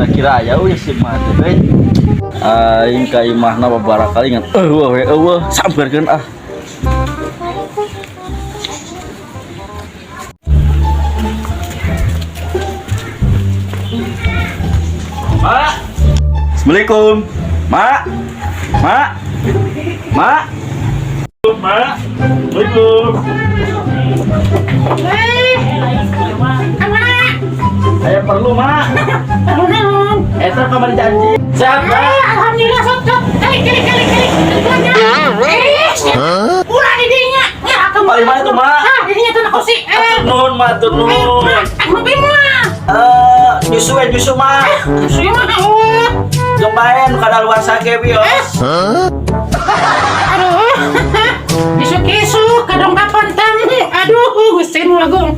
Kira-kira aya euy si mah teh euy. Aing ka imahna babaraha kali ngan eueuh we eueuh, sampeurkeun ah. Mak. Assalamualaikum. Mak. Mak. Mak. Mak. Assalamualaikum. Eh, kemana? Saya perlu, Mak. Perlu naon? Eta kamari janji. Sehat, Mak? Eh, alhamdulillah, sok sok. Kali kali kali kali. Eh, ulah di dinya. Ya, aku Paling mana tuh, Mak? Ah, di dinya tuh na kursi. Eh, Atur nuhun, Mak, atur nuhun. Aku mah. Eh, nyusu we nyusu, Mak. Nyusu mah eueuh. Jeung bae nu kadaluarsa ge wios. Aduh. Isuk-isuk kadongkapan tamu. Aduh, Gusti nu agung.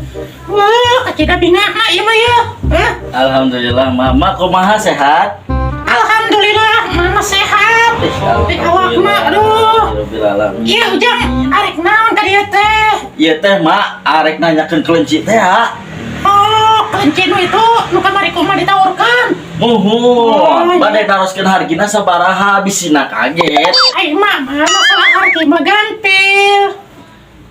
Wah, kacida bingah mah ieu mah ya. Eh, Alhamdulillah, Mama kumaha, sehat? Alhamdulillah, mama sehat. Di awak mah, aduh. Rabbil alamin. Iya, Ujang, arek naon ka dieu teh? Ieu teh, Mak, arek nanyakeun kelenci teh ha. Oh, kelenci nu itu nu kamari kumaha ditawarkan. Muhun, Oh, iya. bade naroskeun hargina sabaraha, bisina kaget. Ai mah, mah masalah harga mah gampil.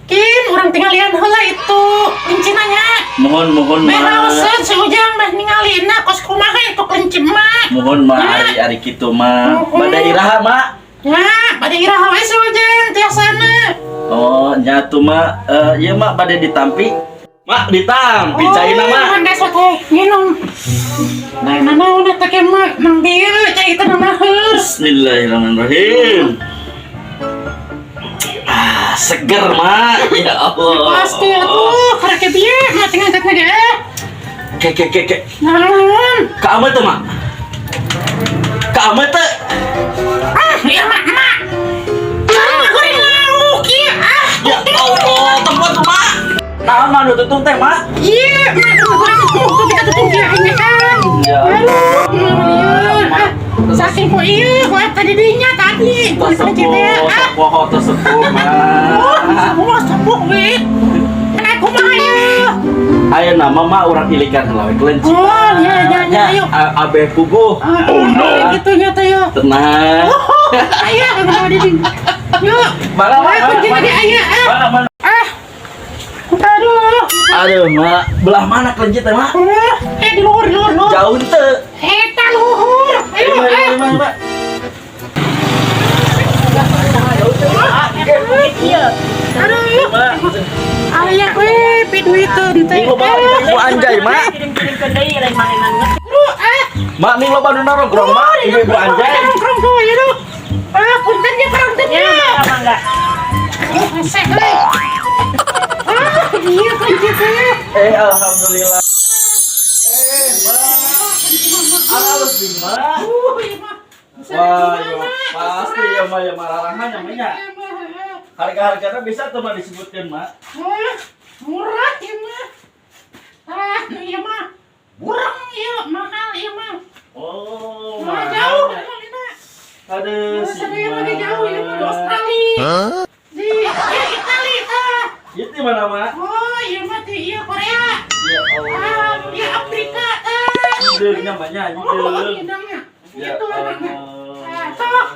Kin, urang tinggalian heula itu kelencina nya. Mohon mohon, Meh Mak. raoseun si Ujang meh ningalina kos kumaha itu kelenci mah. Mohon, Mak, ari-ari kitu mah. Muhun. Bade iraha, Mak? Ya, bade iraha we si Ujang tiasana. Oh, nya tuh, Mak, eh ieu Mak bade ditampi. Mak, ditampi caina, Mak. Oh, geus teh nginum. Nah, nanaon eta ke mah nang dieu cai teh nanaheus. Bismillahirrahmanirrahim. Ah, seger, Mak. Ya Allah. Pasti atuh, karek bieu mah tinggal ngangkat ge. Ke ke ke ke. Naon? Ka ama teu, Mak? Ka ama teu? Ah, ieu mah emak. Ah, goreng lauk ieu ah. Ya Allah, tempat tuh, Mak. Naon, Mak, nu tutung teh, Mak? Iya, emak goreng lauk tuh kita tutung kieu aing kan. Ya Aduh, lieur. Ah, saking ku ieu, ku eta di dinya tadi. Ku Sepuh, ah. sepuh, teu sepuh, Oh, Mak. semua sepuh we. Kena kumaha ieu? Ayo nama Mak, urang ilikan heula we kelenci. Oh, iya iya iya, ayo. Abeh puguh. Oh no. Gitu nya teh yo. Tenang. Oh, aya kumaha di dinya. Yuk. Mana, Ayo, mana, kunci mana? lagi aya ah. Mana, mana? Ah. Aduh. Aduh, Mak, belah mana kelenci teh, Mak? Eh, di luhur, di luhur, luhur. Jauh teu. Eta luhur. Ayo, Ayo, ayo, eh. ayo, Mak. Aduh. Mak. Aya we piduiteun teh. Ning loba ibu anjay, Mak. Aduh, ah. Mak, ning loba nu narogrong, Mak, ibu-ibu anjay. Nongkrong tuh, ya duh. Ah, punten ya, punten ya. Oh, hese euy. Ah, iya kunci teh. Eh, alhamdulillah. Eh, Mak. Alus nih, Mak. Iya mah. Bisa Wah, di iya, mana? pasti ya, Mak, ya mararahan ya, Mak, ya. Iya, mah. Harga-harganya bisa tuh, Mak, disebutkan, Mak. Ah, murah ya mah. Ah, iya mah. Burang iya, mahal iya mah. Oh, Mah mahal. jauh ya. emang ini. Aduh, si Saya lagi Mak. jauh ya mah di Australia. Di ya Itali tah. Itu di mana, Mak? Oh, iya mah di iya Korea. Ya Allah. Ah, di Afrika tah. Hideungnya banyak, Oh, hideung. hidungnya. Ya Itu anaknya. Allah. Ah, sok.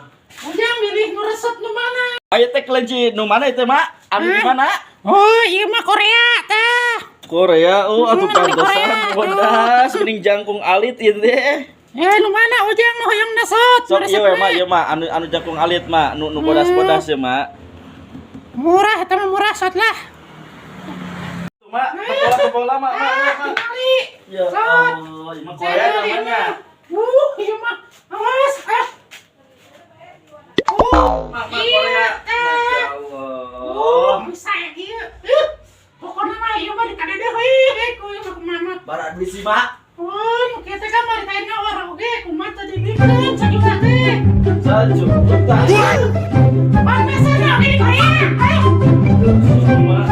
Ujang milih nu resep nu mana? Ayo teh kelenci nu mana itu, Mak? Anu di Hah? mana? Oh, iya mah Korea tah. Korea, oh atuh Hmm, di pantesan Korea, bodas mending jangkung alit ieu teh. Eh, nu mana Ujang nu hoyong nasot? Sok ieu we, Mak, ieu Mak, anu anu jangkung alit, Mak, nu nu bodas-bodas ya, Mak. Murah eta mah murah sot lah. Tuh, Mak, kepala kepala, Mak, Mak, Ah, Mak, Mak. tingali. Ya Sot. Allah, ieu mah Korea Saya beli namanya. mah. Iya mah. Awas, ah. Oh, Mak, Mak, iya, Korea. teh. Masya Oh, Allah. bisa ieu. Pokoknya mah ieu mah dikadedeh we ku ieu mah kumaha mah. Barak duit sih, Mak. Oh, nu kieu teh kan mari teh ngawar oge kumaha teh dibikeun sajuta teh. Sajuta. Pan mesenna oge di Korea. Ayo. Mak.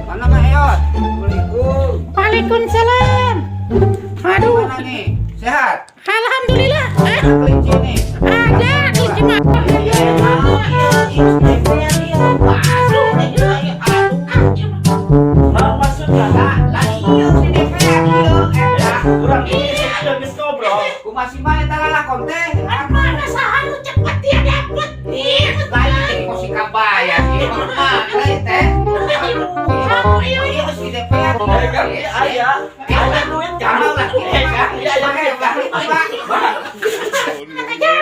Mana Mak Eyot? Assalamualaikum. Waalaikumsalam. Aduh, Mana nih? Sehat? alhamdulillah. Eh, Kelinci nih. ada kelinci mah. Ayo geus ngobrol. Kumaha sih mah eta lalakon teh? Mana saha nu cepet dia dapet? Ih, Lain teh kok si kabaya ieu mah mana ieu teh? Kamu iya iya. Ieu geus di DP ya. Eh, Kang, ieu aya. Aya duit, Kang. Mau lah, Eh, Kang, ieu aya duit, Kang.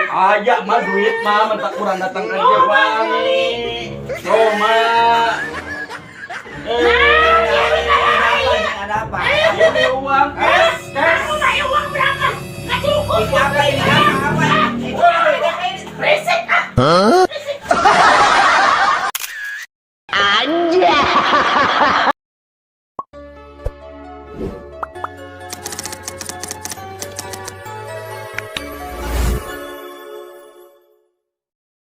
Aya mah duit mah mentak kurang datang aja wangi. Roma. Eh, Ada apa? ini uang cash, cash. Kamu naik uang berapa? Nggak cukup. Ini apa ini? Apa ini? Berisik ah. Berisik.